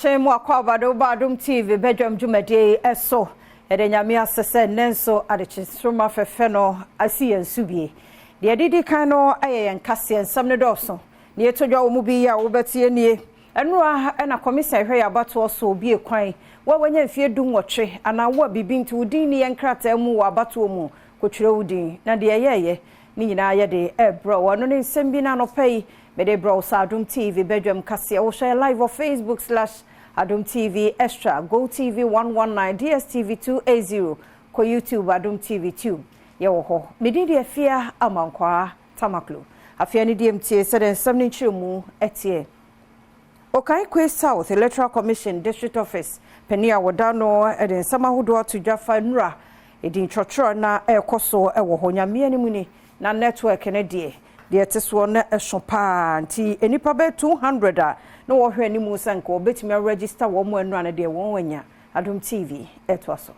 Adekyee mu akwaaba de woba Adom TV badwam dwumadie yi so. Yɛda Nyame ase sɛ nnɛ nso adekye nsoromma fɛfɛ no asi yɛn so bie. Deɛ ɛdidi kan no yɛ yɛn kaseɛ nsɛm no dɔɔso. Deɛ ɛtɔ dwa wɔ mu bi yi a wobɛteɛ nie. Ɛnora na kɔmisa ɛhwɛ yɛn abatoɔ so bue kwan. Wo a wanya mfeɛ du-nwɔtwe anaa wo a biribi nti wo din nni yɛn nkrataa mu wɔ abatoɔ mu, kɔtwerɛ wo din. Na deɛ ɛyɛeɛ ne nyinaa yɛde rebrɛ wo. Ɛno ne nsɛm bi na anɔpa yi mede rebrɛ wo sɛ Adom TV badwam kaseɛ. Wohwɛ yɛn live wɔ Facebook slash Adom TV Extra, Go TV 119, DSTV 280, kɔ YouTube Adom TV Tube. Yɛwɔ hɔ. Me din de Afia Amankwaa Tamaklo. Afei anidie mtie sɛdeɛ nsɛm no nkyerɛmu teɛ. Okaikwe South Electoral Commission District Office panin a wɔda ano de nsɛm ahodoɔ ato dwa fa nnura edin trɔtrɔ na ɛrekɔ so wɔ hɔ. Nyame anim ni, na network no deɛ, deɛ ɛte soɔ no ɛso paa nti nnipa bɛyɛ 200 a na wɔhwɛ anim sɛ nka wɔbɛtumi aregister wɔn nnura no deɛ wɔn anya. Adom TV ɛtoa so.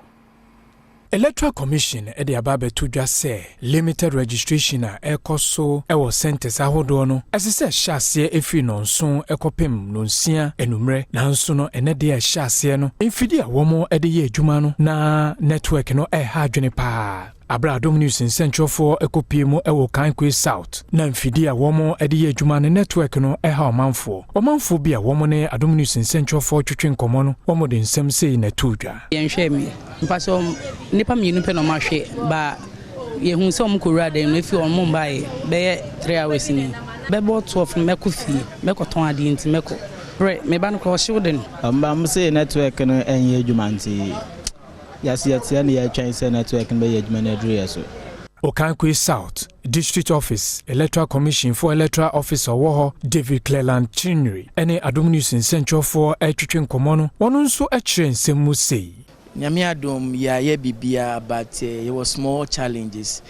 Electoral Commission de aba abɛto dwa sɛ limited registration a ɛrekɔ so wɔ centres ahodoɔ no, ɛsɛ sɛ ɛhyɛ aseɛ firi nnɔnson kɔpem nnɔnsia anwummerɛ. Nanso no ɛnnɛ deɛ a ɛhyɛ aseɛ no, mfidie a wɔde yɛ adwuma no na network no reha adwene pa ara. Aberɛ a Adom News nsɛnkyerɛwfoɔ kɔpue mu wɔ Okankwe South na mfidie a wɔde yɛ adwuma no network no ha ɔmanfoɔ. Ɔmanfoɔ bi a wɔn ne Adom News nsɛnkyerɛwfoɔ twetwe nkɔmmɔ no, wɔde nsɛm sei na ɛtoo dwa. Yɛnhwɛɛ me. Mpakyɛw nnipa mmienu pɛ na ɔmo ahwɛ ba yɛhu sɛ ɔmo kɔ wura dan mu efi ɔmo mbaeɛ bɛyɛ 3 hours ni. Bɛbɔ 12 no mɛkɔ fie mɛkɔ tɔn adeɛ nti mɛkɔ. Brɛ me ba no koraa ɔhyew de no. Ɔmba mo se network no ɛnyɛ adwuma nti yɛse yɛteɛ na yɛtwɛn sɛ network no bɛyɛ adwuma no aduru yɛ so. Okankwe South District Office Electoral Commission foɔ Electoral Officer ɔwɔ hɔ David Cleland Chinnery ne Adom News nsɛnkyerɛwfoɔ retwetwe nkɔmmɔ no, wɔn nso kyerɛ nsɛm mu sei. Nyame adom yɛayɛ biribiara, but yɛwɔ small challenges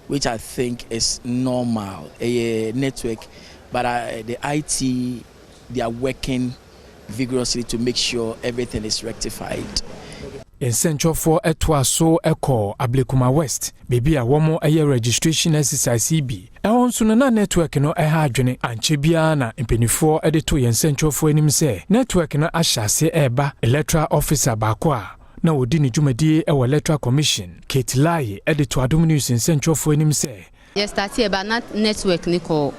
which I think is normal. Ɛyɛ network, but the IT, they are working vigorously to make sure everything is rectified. Nsɛnkyerɛwfoɔ toa so kɔ Ablekuma West, baabi a wɔn yɛ registration exercise yi bi. Ɛhɔ nso no na network no ɛha adwene. Ankyɛ biara na mpanimfoɔ de to yɛn nsɛnkyerɛwfoɔ anim sɛ network no ahyɛ ase ɛreba. Electoral officer baako a na wɔdi ne dwumadie wɔ Electoral Commission, Kate Lai, de to Adom News nsɛnkyerɛwfoɔ anim sɛ Yɛ start yɛ ba na network ne kɔ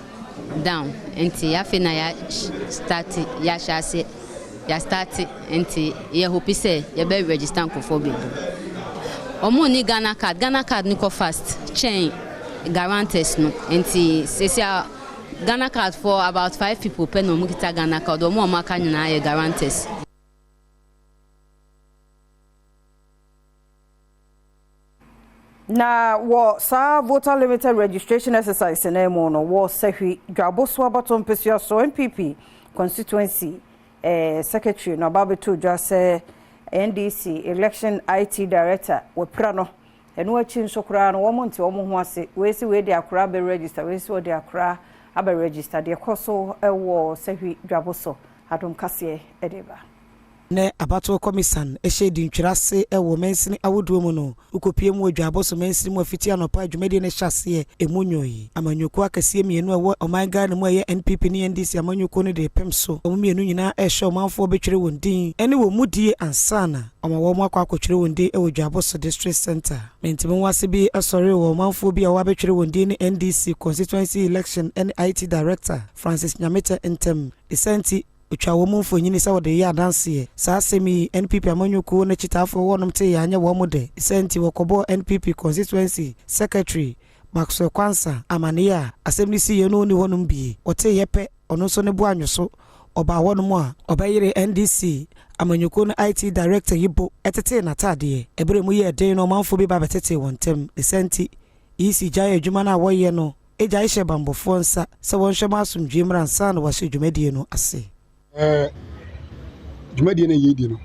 down, nti afei na yɛ start, yɛahyɛ ase, yɛ start, nti yɛ hope sɛ yɛbɛ register nkurɔfoɔ bebree. Ɔmo ni Ghana Card, Ghana Card ne kɔ fast kyɛn guarantors no, nti sisi a Ghana Card for about five people pɛ na ɔmo kita Ghana Card. Ɔmo a ɔmo aka nyinaa yɛ guarantors. Na wɔ saa voter limited registration exercise no mu no, wɔ Sɛhwi Dwaboso abato mpesua so, NPP constituency secretary no aba abɛto dwa sɛ NDC election IT director wɔpira no. Ɛno akyi nso koraa no, wɔn nte wɔn ho ase. Wei si wei de akora abɛ register, wei si wɔde akora abɛ register. Deɛ kɔ so wɔ Sɛhwi Dwaboso, Adom Kaseɛ ɛde ba. Ne abatoɔ kɔmisan hyɛ di ntwerɛ ase wɔ mansini ahodoɔ mu no, wokɔpie mu wɔ Dwaabo mansini mu afiti anɔpa dwumadie no hyɛ aseɛ ɛmu nwoi. Amanyɔkuo akɛseɛ mmienu a ɛwɔ ɔman Ghana mu a ɛyɛ NPP ne NDC amanyɔkuo no de pem so. Wɔn mmienu nyinaa ɛrehyɛ ɔmanfoɔ bɛtwerɛ wɔn din ne wɔn mu die ansa na ɔma wɔn akɔ akɔtwerɛ wɔn din wɔ Dwaabo District Center. Mentemehoase bi sɔree wɔ ɔmanfoɔ bi a wɔabɛtwerɛ wɔn din ne NDC constituency election ne IT director Francis Nyametɛ ntam. Ɛsiane nti otwa wɔn mu mfonyini sɛ wɔde yɛ adanseɛ. Saa asɛm yi, NPP amanyɔkuo no akyitaafoɔ wɔnom tee yɛ anyɛ wɔn mo dɛ. Ɛsiane nti wɔkɔbɔɔ NPP constituency secretary Maxwell Kwansa amanneɛ a asɛm no siiɛ no ɔnni hɔnom bie. Wɔteeɛ pɛ, ɔno nso ne bo anwo so. Ɔbaa hɔnom a ɔbɛyere NDC amanyɔkuo no IT director yi bo tetee n'ataadeɛ. Ɛberɛ mu yɛɛ den no, ɔmanfoɔ bi ba bɛtetee wɔn ntam. Ne nti EC gyae adwuma no a wɔyɛ no, gyae hyɛ bambɔfoɔ nsa sɛ wɔnhwɛ ma asomdwie mmra ansa na wɔahyɛ dwumadie no ase. Dwumadie no yɛdi no,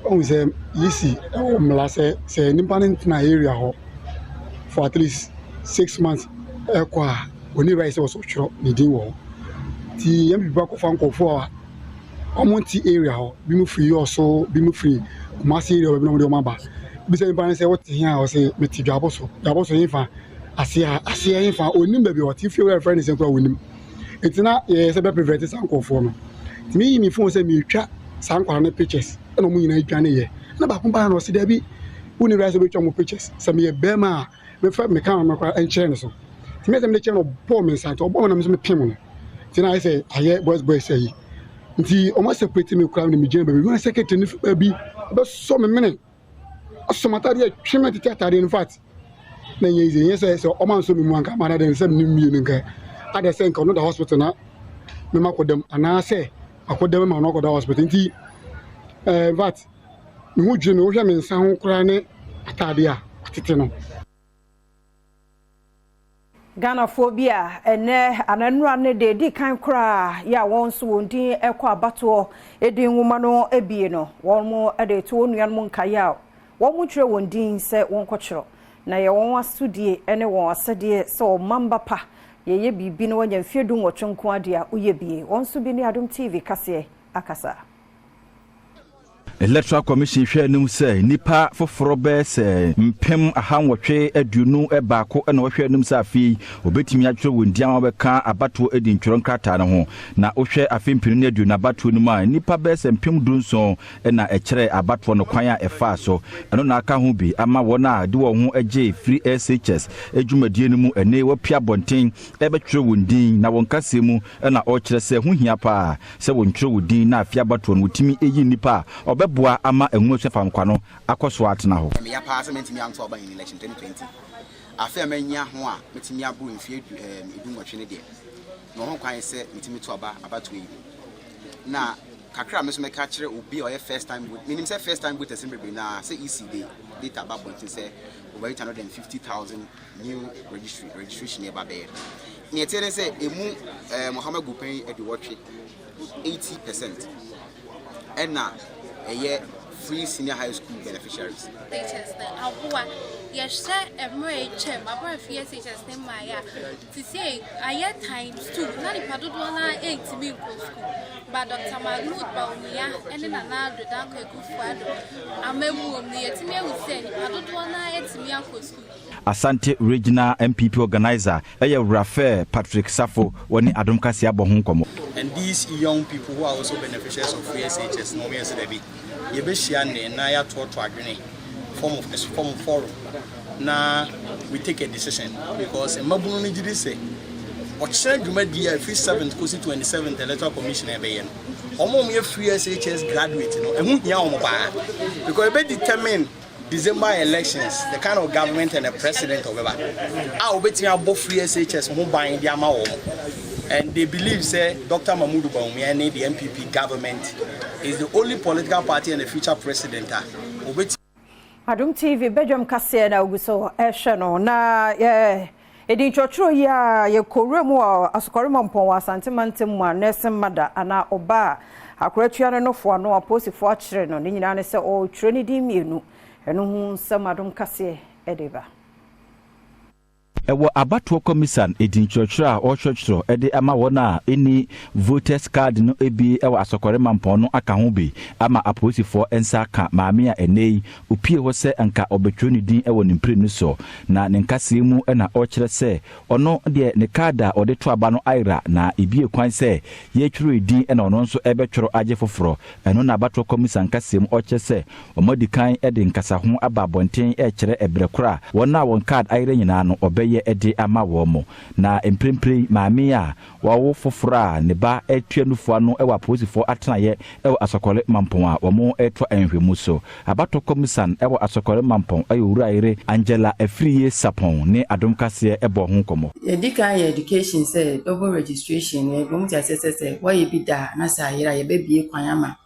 ɔhu sɛ EC ɛwɔ mmara sɛ nipa no ntena area hɔ for at least 6 months ɛkɔ a, ɔni right sɛ wɔsɔ twerɛ ne din wɔ hɔ. Nti yɛn bibi akɔfa nkurɔfoɔ a wɔn nte area hɔ bi mu firi Yɔso, bi mu firi Kumasi area baabi na wɔde wɔn aba. Bisa nipa no sɛ wɔte he a, ɔsɛ mete Dwabo so. Dwabo so hefa? Aseɛ ha. Aseɛ hefa? Onim baabi a ɔte fie wura fɛ ne sɛ kora onim. Nti na yɛyɛ sɛ bɛ prevent saa nkurɔfoɔ no. Nti meyi mi phone sɛ metwa. saa nkwadaa no pictures ɛna wɔn nyinaa dwaneeɛ. Ɛna baako baeɛ na ɔse daabi, wonni right sɛ wobɛtwa wɔn pictures, sɛ meyɛ bɛrima a memfa me camera no koraa nkyerɛ ne so. Nti meyɛ sɛ mede kyerɛ no ɔbɔɔ me nsa, nti ɔbɔɔ me na me nso mepem no. Nti na ayɛ sɛ ayɛ boys boys ayi. Nti wɔn aseparate me koraa na megyina baabi. Mehunu secretary no fi baabi ɔbɛsɔ me mene. Ɔsɔ m'ataadeɛ twe me tete ataadeɛ no in fact na ɛnyɛ easy. Ɛnyɛ sɛ sɛ ɔma nsɔ me mu anka ama dɛ sɛ me mmienu nka adɛ sɛ nka ɔno da hospital na mema kɔdam anaasɛ akɔdam ma ɔno akɔda hospital nti eh, in fact me ho dwiri me wohwɛ me nsa ho koraa ne ataadeɛ a atete no. Ghanafoɔ bi a ɛnnɛ anaa nnora ne deɛ ɛdi kan koraa yɛ a wɔn nso wɔn din kɔ abatoɔ din nwoma no bie no, wɔn de reto wɔn nuanom nkaeɛ a wɔntwerɛ wɔn din sɛ wɔnkɔtwerɛ. Na ɛyɛ wɔn asodie ne wɔn asɛdeɛ sɛ ɔmamba pa yɛyɛ biribi na wanya mfeɛ dunwɔtwe nko ara deɛ a woyɛ bie. Wɔn nso bi ne Adom TV kaseɛ akasa. Electoral Commission hwɛ anim sɛ nnipa foforɔ bɛyɛ sɛ 821 na wɔhwɛ anim sɛ afe yi wɔbɛtumi atwerɛ wɔn din ama wɔabɛka abatoɔ adi ntwerɛ nkrataa no ho. Na wohwɛ afe 2020 abatoɔ no mu a, nnipa bɛyɛ sɛ 17,000 na ɛkyerɛɛ abatoɔ no kwan a ɛfaa so. Ɛno na aka ho bi ama wɔn a de wɔn ho gyee Free SHS dwumadie no mu ɛnnɛ yi wɔapue abɔnten rebɛtwerɛ wɔn din. Na wɔn kaseɛ mu na ɔrekyerɛ sɛ ɛho hia paa sɛ wɔntwerɛ wo din na afe abatoɔ no wɔtumi yi nnipa a ɔbɛboa ama nwomasua fankwa no akɔ so atena hɔ. Ɛyɛ me ya paa sɛ mantumi anto aba in election 2020. Afe a manya ho a mɛtumi aboro mfeɛ du nwɔtwe no deɛ, mewɔ ho kwan sɛ metumi to aba abatoɔ yi mu. Na kakra a me nso mɛka akyerɛ obi a ɔyɛ first time voter, menim sɛ first time voters no bebree no ara sɛ EC de data aba abɔnten sɛ over 850,000 new registry registration yɛba bɛyɛ. Nea ɛteɛ ne sɛ emu eh, Mohammed Gupɛn aduwɔtwe, 80%, ɛna ɛyɛ free senior high school beneficiaries. SHS no aboa yɛhwɛ mmerɛ a atwam aberɛ a free SHS no mmaeɛ a sisei ayɛ times two na nipa dodoɔ no ara ɛntumi nkɔ sukuu but Dr. Mahmood Bawumia ne Nana Addo Dankwa Akufo-Addo amammuom no yɛtumi ahu sɛ nipa dodoɔ no ara atumi akɔ sukuu. Asante Regional NPP Organiser yɛ Raphael Patrick Safo, wɔne Adom Kaseɛ abɔ ho nkɔmmɔ. And these young people who are also beneficiaries of free SHS no wɔn yɛ sɛ dabi yɛbɛhyia nnɛ na yɛatoɔtoɔ adwene form of form of forum na we take a decision because mmabunu no gye di sɛ ɔkyerɛ dwumadie a ɛfiri 7th kɔsi 27th electoral commission ɛbɛyɛ no wɔn a wɔyɛ free SHS graduate no ɛho hia wɔn paa because ɛbɛ determine December elections, the kind of government and the president ɔbɛba a obetumi abɔ free SHS ho ban de ama wɔn. And they believe sɛ Dr. Mahmoud Bawumia ne the NPP government is the only political party and the future president a obetumi. Adom TV badwam kaseɛ na wogu so ɛhwɛ no na yɛ ɛdi nkyerɛkyerɛ yi a yɛkɔ wura mu wɔ Asokɔre Mampɔn wɔ Asante mantam mu a nursing mother anaa ɔbaa a akora tua no nofo ano apolisifoɔ akyere no ne nyinaa ne sɛ ɔretwerɛ ne din mmienu ɛno ho nsɛm Adom kaseɛ ɛde ba. Ɛwɔ abatoɔ kɔmisan edin kyerɛkyerɛ a ɔrekyerɛkyerɛ de ama wɔn a enni voters card no bi wɔ Asɔkɔre Mampɔn no aka ho bi ama apolisifoɔ nsa aka maame a ɛnnɛ yi opue hɔ sɛ anka ɔbɛtwerɛ ne din wɔ ne mprenu so. Na ne nkaseɛ mu na ɔrekyerɛ sɛ ɔno deɛ ne card a ɔde to aba no ayera na ebue kwan sɛ yɛretwerɛ edin na ɔno nso rebɛtwerɛ agye foforɔ. Ɛno na abatoɔ kɔmisa nkaseɛ mu ɔrekyerɛ sɛ wɔadi kan de nkasaho aba abɔnten rekyerɛ ɛberɛ korɔ a wɔn a wɔn card ayera nyinaa no wɔbɛyɛ de ama wɔn. Na mprempren maame yi a wawo foforɔ a ne ba retua nufoɔ ano wɔ apolisifoɔ atenaeɛ wɔ Asɔkɔre Mampɔn a wɔretoa nhwɛmu so. Abatɔ Kɔmisan wɔ Asɔkɔre Mampɔn yɛ Owura yere Angela Afriyie Sarpong ne Adom Kaseɛ bɔɔ ho nkɔmmɔ. Yɛdi kan yɛ education sɛ double registration no yɛma wɔte aseɛ sɛ sɛ woayɛ bi da a na sɛ ayera a yɛbɛbue kwan ama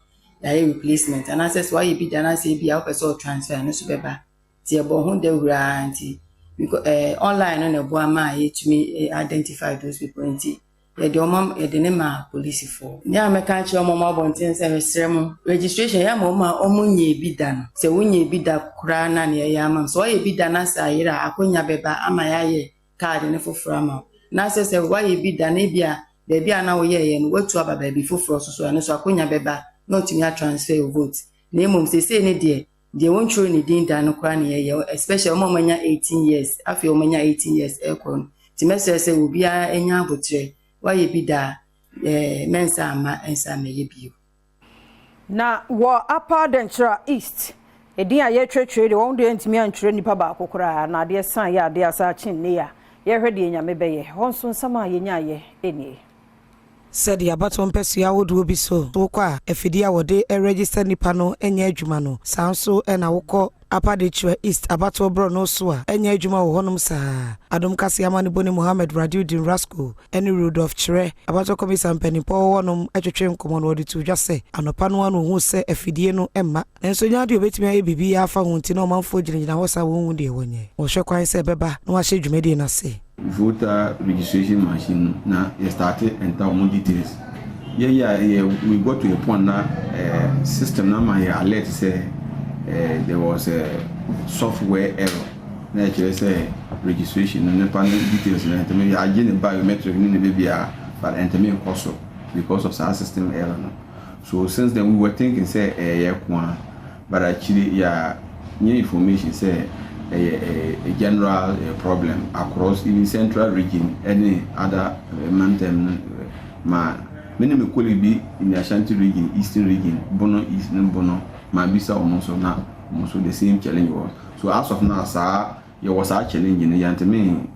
yɛayɛ replacement anaasɛ sɛ woayɛ bi da na sɛ ebia wopɛ sɛ ɔtransfer a ɛno nso bɛba. Nti yɛbɔɔ ho dawuro ara nti because eh, online no na ɛboa maa yɛtumi identify those people nti yɛde ɔma yɛde ne maa polisifoɔ. Nea mɛka akyerɛ wɔn a abɔnten sɛ mesrɛ mo registration yɛ ama wɔn a wɔnyɛ bi da no sɛ wonyɛ bi da koraa na nea ɛyɛ ama sɛ wɔyɛ bi da na sɛ ayera a akonya bɛba ama yɛayɛ kaade no foforɔ ama wo na sɛ sɛ woayɛ bi da na ebi a baabi a na woyɛeɛ no woatu aba baabi foforɔ so so ɛno so akonya bɛba na ɔtumi atransfer wo vote na mmom seesei ne deɛ deɛ wɔntwerɛ ne din da no koraa ne yɛyɛ especially wɔn a wɔanya 18 years afei wɔn anya 18 years ɛrekɔ no nti mɛsrɛ sɛ obiara anya abotrɛ woayɛ bi da a ɛɛ mɛnsa amma ɛnsa mmɛyɛ bio. Na wɔ Upper Denkyira East, edin a yɛretwerɛtwerɛ deɛ wɔn deɛ ntumi antwerɛ nipa baako koraa na adeɛ san yɛ adeɛ asa akye nne yi a yɛrehwɛ deɛ Nyame bɛyɛ. Hɔ nso nsɛm a yɛnyaeɛ nie. Sɛdeɛ abatoɔ mpasua ahodoɔ bi so wokɔ a afidie a wɔde register nnipa no nyɛ adwuma no, saa nso na wokɔ Upper Denkyira East abatoɔ borɔno so a ɛnyɛ adwuma wɔ hɔnom saa ara. Adom Kaseɛ amanebɔni Mohammed Radiudeen Rasco ne Rudolf Kyerɛ, abatoɔ kɔmisa mpanimfoɔ wɔ hɔnom twetwee nkɔmmɔ no wɔde too dwa sɛ anɔpa no ara na wɔhuu sɛ afidie no mma. Nanso ɛnyɛ adeɛ a wɔbɛtumi ayɛ biribi afa ho nti na ɔmanfoɔ gyinagyina hɔ saa a wɔnhu deɛ wɔnyɛ. Wɔhwɛ kwan sɛ ɛbɛba na wɔahyɛ dwumadie no ase. Voter registration machine no na yɛ starte enter wɔn details. Yɛ yɛ a yɛ we got to a point na eh, system no ama yɛ alert sɛ eh, there was a software error na ɛkyerɛ sɛ registration no nipa no details no ɛntɛmɛ yɛ agye ne biometric ne ne baabiara but ɛntɛmɛ nkɔ so because of saa system error no. So since then we were thinking sɛ ɛyɛ yɛ ko a but akyire yɛ nya information sɛ ɛyɛ a general problem across even central region ɛne other mantam no ma me ne me colleague bi in the Ashanti region, Eastern region, Bono East ne Bono ma bisa wɔn nso na wɔn nso the same challenge wɔ so as of now saa yɛwɔ saa challenge no yɛntumi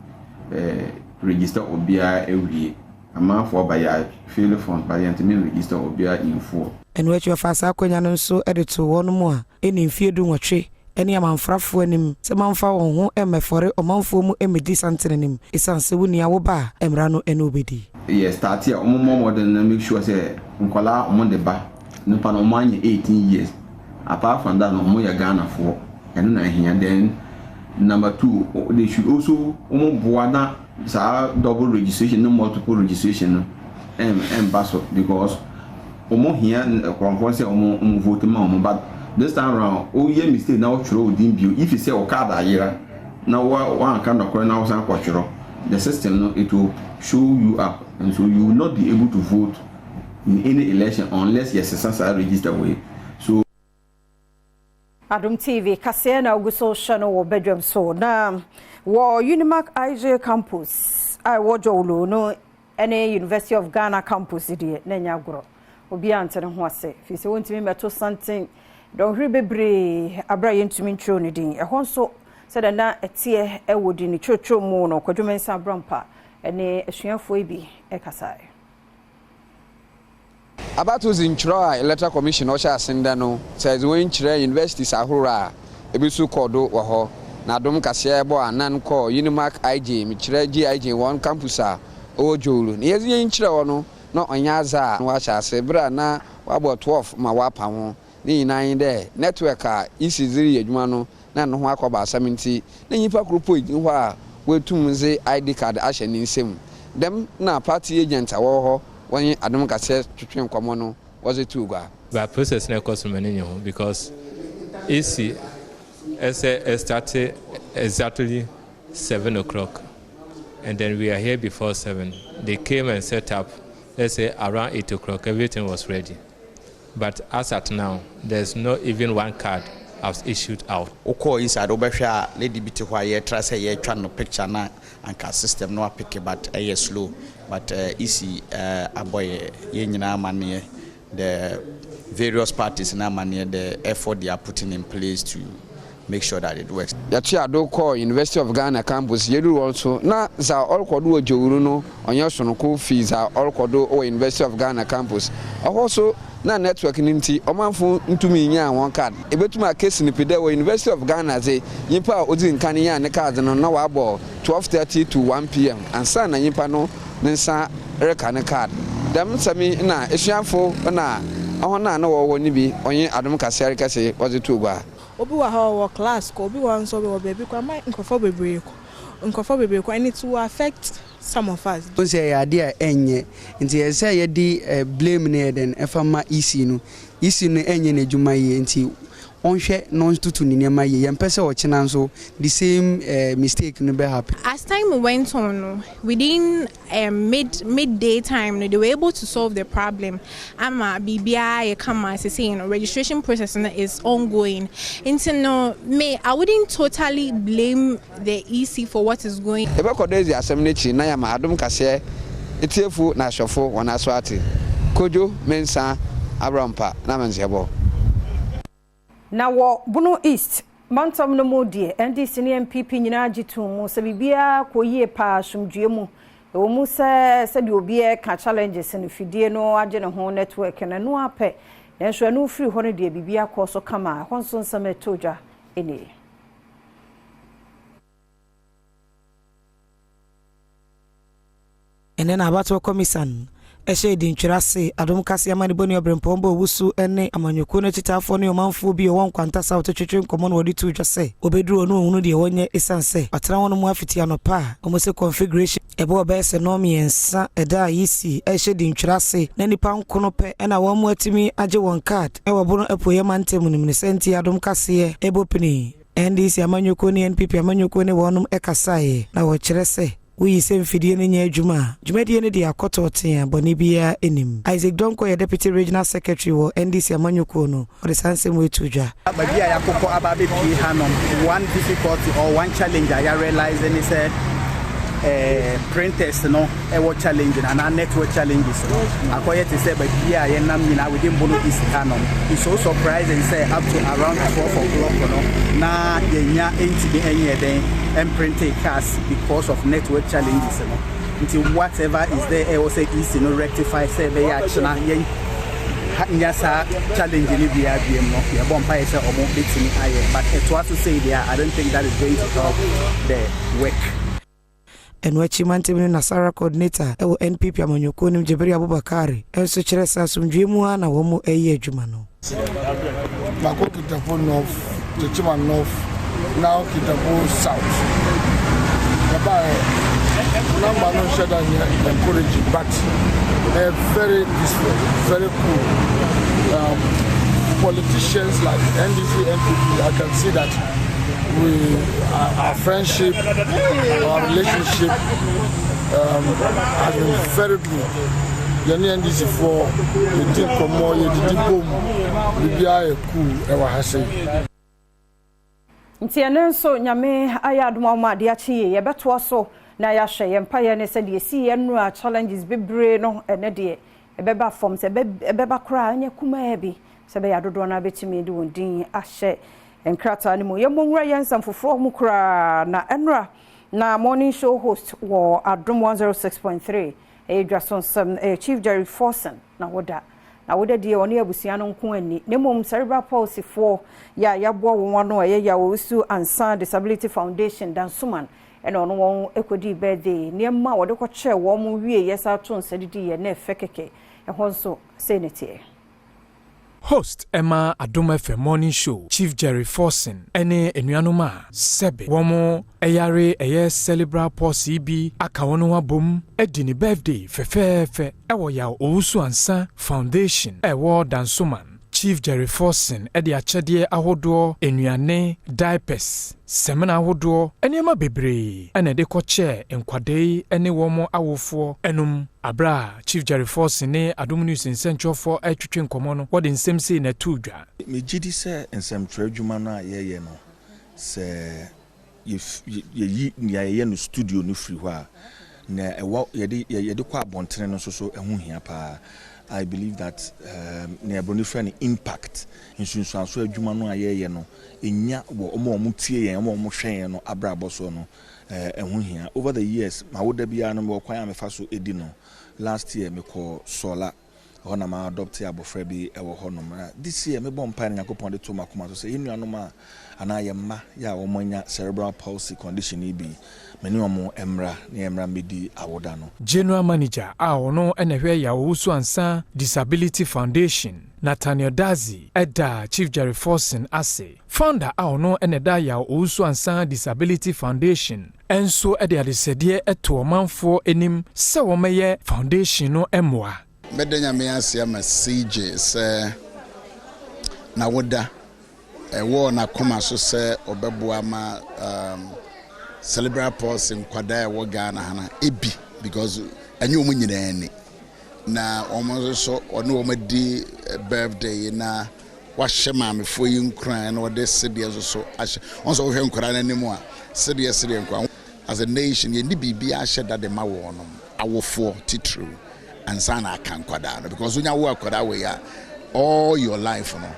eh, register obiara awie. Amanfoɔ ba yɛ fill forms but yɛntumi nregister obiara in full. Ɛno akyi ɔfaa saa akwanya no nso de too wɔn a ɛnni mfeɛ dunwɔtwe ne amanfrafoɔ anim sɛ mamfa wɔn ho mmɛfɔre ɔmanfoɔ mu mmɛdi santene anim, ɛsiane sɛ wo nua wo ba a mmara no ne wo bɛdi. Yɛ starte a ɔmo mmɔ mmɔden na make sure sɛ nkwadaa a ɔmo de ba nipa no ɔmo anyɛ 18 years apart from that no ɔmo yɛ Ghanafoɔ ɛno na ɛhia then number two they should also ɔmo boa na Saa double registration ne multiple registration no ɛmba so because wɔn hia nkurɔfoɔ sɛ wɔn wɔn vote ma wɔn but this time round woyɛ mistake na wotwerɛ wo din bio if sɛ wo card ayera na wa wanka nɔkorɛ na wosan kɔtwerɛ the system no it will show you up and so you will not be able to vote in any election unless yɛsesa saa register wei so. Adom TV kaseɛ na wogu so hyɛ no wɔ badwam so na wɔ Unimac IJ campus a ɛwɔ Jowlo no ne University of Ghana campus deɛ na ɛnyɛ agorɔ. Obiara nte ne ho ase firi sɛ wɔntumi mmɛto santen dɔnhwere bebree aberɛ a yɛntumi ntwerɛ ne din. Ɛhɔ nso sɛdeɛ na ɛteɛ wɔ di ne twerɛtwerɛ mu no, Kwadwo Mensah Abrampah ne asuafoɔ yi bi kasaeɛ. Abatow dze nkyerɛw a Electoral Commission ɔhyɛ ase ndɛ no, sɛ edze hɔn kyerɛ universities ahorow a, bi so kɔr do wɔ hɔ. Na dom kaseɛ bɔɔ anan kɔɔ Unimac IG, mekyerɛ GIG hɔn campus a ɔwɔ Jowlu. Na yɛdze hɛn kyerɛ hɔ no, na ɔnnyɛ adze a wɔahyɛ ase ber a na wɔabɔ 12 ma wɔapa ho. Ne nyina nye dɛ network a isi dze reyɛ edwuma no na no ho akɔba asɛm ntsi, na nyimpa kor mpo nnyi hɔ a oetum dze ID card ahyɛ ne nsamu. Dɛm na party agents a wɔwɔ hɔ wɔnye Adom Kaseɛ twetwee nkɔmbɔ no wɔdze too gua. But process no ɛkɔ so no m'ani nye ho because esi ɛsɛ ɛstarte exactly 7 o'clock and then we are here before 7. They came and set up, let's say around 8 o'clock, everything was ready, but as at now there's not even one card has issued out. Wokɔɔ inside wobɛhwɛ a, lady bi te hɔ a yɛtra sɛ yɛtwa no picture na anka system no apeke, but ɛyɛ slow, but EC abɔ yɛ yɛn nyinaa amanneɛ, the various parties na amanneɛ, the effort they are putting in place to make sure that it works. Yɛtoa do kɔɔ University of Ghana campus. Yedur hɔ so, na dza ɔrokɔ do wɔ Dzowuru no ɔnnyɛ soronko fi dza ɔrokɔ do wɔ University of Ghana campus. Hɔ so, na network no ntsi, ɔmanfo nntumii nnyaa hɔn card. Ibotum akesi no pi dɛ wɔ University of Ghana dze, nyimpa a odzii nkan nyaa ne card no nna ɔabɔ 12:30 to 1 p.m. ansaana nyimpa no ne nsa reka ne card. Dɛm nsɛm yi na esuafo na hɔn a nna wɔwɔ hɔ no bi ɔnye Adom Kaseɛ rekɛse wɔdze too gua. Obi wɔ ha, ɔwɔ class kɔ, obi wɔ ha nso ɔwɔ baabi kɔ, ama nkurɔfoɔ bebree kɔ, nkurɔfoɔ bebree kɔ, and it will affect some of us. Wohu sɛ ɛyɛ adeɛ a ɛnyɛ nti ɛsɛ sɛ yɛde blame no yɛ dɛn ɛfa ma EC no. EC no ɛnyɛ n'adwuma yie nti ɔnhwɛ na ɔntoto ne nneɛma yie. Yɛmpɛ sɛ ɔkyena nso the same mistake no bɛ happen. As time went on no, within midday time no, they were able to solve the problem ama biribiara yɛ kama. Sesei no, registration process no is ongoing, nti no me, I wouldn't totally blame the EC for what is going. Yɛbɛkɔ do edzi asɛm no ekyir na yɛama Adom Kaseɛ etsiefo na ahwɛfo hɔn aso atse. Kojo Mensah, Abrɔmpa na me nso Na wɔ Bono East mantam no mu deɛ, NDC ne NPP nyinaa gye too mu sɛ biribiara kɔ yie paa asomdwoeɛ mu. Ɛwɔ mu sɛ sɛdeɛ obiara reka challenges no, fidie no agye ne ho, network no, ɛno ara pɛ. Nanso ɛno firi hɔ no deɛ biribiara kɔɔ so kama. Ɛhɔ nso nsɛm a ɛtɔ dwa nie. Ɛnnɛ na Abatoɔ Kɔmisan hyɛɛ dintwerɛ ase Adom Kaseɛ Amanebɔni Ɔberempɔn Bɔ Owusu ne amanyɔkuo no akyitaafoɔ ne ɔmanfoɔ bi a wɔwɔ Nkwanta South twetwe nkɔmmɔ na wɔde too dwa sɛ wɔbɛduru hɔ no wɔnhunu deɛ wɔnyɛ ɛsiane sɛ wɔatena hɔnom afiti anɔpa a wɔn sɛ configuration ɛbɔɔ bɛyɛ sɛ nnɔnmiɛnsa ɛda a EC rehyɛ dintwerɛ ase na nnipa nkono pɛ na wɔn atumi agye wɔn card wɔ Bono Apueɛ Mantam no mu ne saa nti Adom Kaseɛ bɔ pini NDC amanyɔkuo ne NPP amanyɔkuo ne wɔnom kasaeɛ na wɔkyerɛ sɛ Woyi sɛ mfidie no nyɛ adwuma a, dwumadie no de akɔtɔ ɔtee a bɔne biara nnim. Isaac Donkor yɛ Deputy Regional Secretary wɔ NDC amanyɔkuo no, ɔde saa nsɛm wei too dwa. Baabi a yɛakokɔ aba abɛpue hanom, one difficulty or one challenge a yɛarealise ne sɛ eh, printers no ɛwɔ challenge no anaa network challenges no akɔyɛ te sɛ baabi a yɛnam nyinaa within Bono East hanom. It's so surprising sɛ up to around 12 o'clock no na yɛnya ntumi nyɛ dɛn mprinte cars because of network challenges no nti whatever is there ɛwɔ sɛ EC no rectify sɛ ɛbɛyɛ akyena yɛn nya saa challenge no biara biam no yɛbɔ mpaeɛ sɛ ɔmo bɛtumi ayɛ but ɛtoa so sei deɛ I don't think that is going to help the work. Ɛno akyi mantam no Nasara coordinator wɔ NPP amanyɔkuo no mu Jibiri Abubakari nso kyerɛ sɛ asomdwoeɛ mu ara na wɔn reyɛ adwuma no. Mako Kitapo North, Techiman North, now Kitapo South. Yɛbaeɛ, number no nhyɛ da nyɛ encouraging but ɛyɛ very peaceful, very cool. Um, politicians like NDC, NPP, I can see that we, our, our friendship, our relationship um, has been very good. Yɛne NDC foɔ yɛdi nkɔmmɔ, yɛdidi bom, biribiara yɛ cool ɛwɔ ha sei. Nti ɛno nso Nyame ayɛ adom a ɔma ade akye yie yɛbɛtoa so na yɛahwɛ yɛn mpaeɛ ne sɛdeɛ ɛsii yɛn nnora challenges bebree no ɛnɛ deɛ ɛbɛba fam sɛ ɛbɛba koraa ɛnyɛ kumaa bi sɛ ɛbɛyɛ a dodoɔ no ara bɛtumi de wɔn din ahyɛ nkrataa no mu. Yɛmmɔ nwura yɛn nsɛm foforɔ mu koraa na ɛnora na morning show host wɔ Adom 106.3 Ɛyɛ dwaso nsɛm, ɛyɛ Chief Jerry Forson na woda. Na woda die ɔne abusua no nko anni, na mmom Cerebral Palsy foɔ yɛ a yɛaboa wɔn ano a ɛyɛ Yaw Owusu Ansah Disability Foundation, Dansoman, ɛna ɔno wɔn kɔdii birthday. Nneɛma a wɔde kɔkyɛɛ wɔn wieeɛ san too nsa didiiɛ na ɛfɛ kɛkɛ. Ɛhɔ nso, sei na ɛteɛ. Host ma Adom FM Morning Show, Chief Jerry Forson ne anuanom a sɛbe wɔn yare ɛyɛ cerebral palsy bi aka wɔn ho abom adi ne birthday fɛfɛɛfɛ wɔ Yaw Owusu Ansah Foundation a ɛwɔ Dansoman. Chief Jerry Forson de akyɛdeɛ ahodoɔ, nnuane, diapers, samina ahodoɔ, nneɛma bebree na ɛde kɔkyɛɛ nkwadaa yi ne wɔn awofoɔ nom. Aberɛ a Chief Jerry Forson ne Adom News nsɛnkyerɛwfoɔ retwetwe nkɔmmɔ no, wɔde nsɛm sei na ɛtoo dwa. Megye di sɛ nsɛmtwerɛ adwuma no a yɛyɛ no, sɛ yɛyi nea yɛyɛ no studio no firi hɔ a, nea ɛwɔ yɛde yɛde kɔ abɔntene no nso so ɛho hia paa. I believe that um, nea buroni frɛ no impact, nsunsuanso adwuma no a yɛyɛ no, ɛnya wɔ wɔn a wɔtie yɛn, wɔn a wɔhwɛ yɛn no abrabɔ soɔ no, ɛho hia. Over the years, m'awoda biara no mewɔ kwan a mefa so di no. Last year mekɔɔ Sɔla, ɛhɔ na ma adopte abɔfra bi wɔ hɔnom. Na this year mebɔ mpaeɛ na Nyankopɔn de too m'akoma so sɛ yɛn nuanom a anaa yɛn mma yɛ a wɔanya cerebral palsy condition yi bi, me ne wɔn mmra na yɛmmra mmɛdi awoda no. General Manager a ɔno na ɛhwɛ Yaw Owusu Ansah Disability Foundation, Nathaniel Dadzie da Chief Jerry Forson ase. Founder a ɔno na ɛda Yaw Owusu Ansah Disability Foundation nso de adesrɛdeɛ to ɔmanfoɔ anim sɛ wɔmmɛyɛ foundation no mmoa. Mɛda Nyame ase ama CJ sɛ n'awoda ɛwɔɔ n'akoma so sɛ ɔbɛboa ma cerebral palsy nkwadaa a ɛwɔ Ghana ha no ebi because ɛnyɛ wɔn nyinaa ni na wɔn nso so ɔne wɔn adi birthday na wahyɛ maamefoɔ yi nkuran na ɔde sedeɛ nso so ahyɛ wɔn sɛ wohwɛ nkwadaa no anim a sedeɛ sedeɛ nkwadaa as a nation yɛnni biribi ahyɛ da de ma wɔn awofoɔ titiriw ansa na aka nkwadaa no because wonya wo akwadaa wei a. All your life no,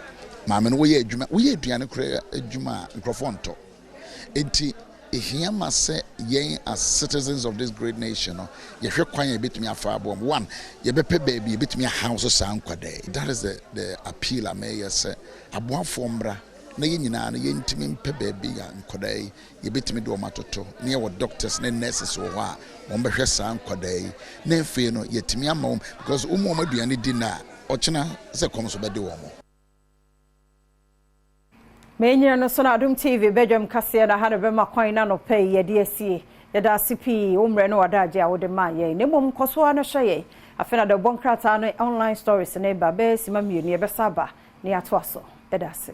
maame no woyɛ adwuma, woyɛ aduane koraa adwuma a nkurɔfoɔ ntɔ. Enti ehia ma sɛ yɛn as citizens of this great nation no, yɛhwɛ kwan a yɛbɛtumi afa aboa wɔn. One, yɛbɛpɛ baabi a yɛbɛtumi ahouse saa nkwadaa yi. That is the the appeal a meyɛ sɛ aboafoɔ mmra na yɛn nyinaa no yɛntumi mpɛ baabi a nkwadaa yi yɛbɛtumi de wɔn atoto na yɛwɔ doctors ne nurses wɔ hɔ a wɔbɛhwɛ saa nkwadaa yi na afei no yɛatumi ama wɔn because wɔn wɔn aduane di na ɔkyena sɛ kɔm so bɛde wɔn. Menyina no so na Adom TV badwam kaseɛ na ha na bɛma kwan na nɔpɛ yi yɛde asie. Yɛda ase pii wo mmerɛ ne w'adagye a wode maa yɛn. Na mmom nkɔ so ara no hwɛ yɛn. Afei na dɛwbɔ nkrataa no online stories ne ba bɛyɛ sima mmienu yɛbɛsa aba na yɛatoa so. Yɛda ase.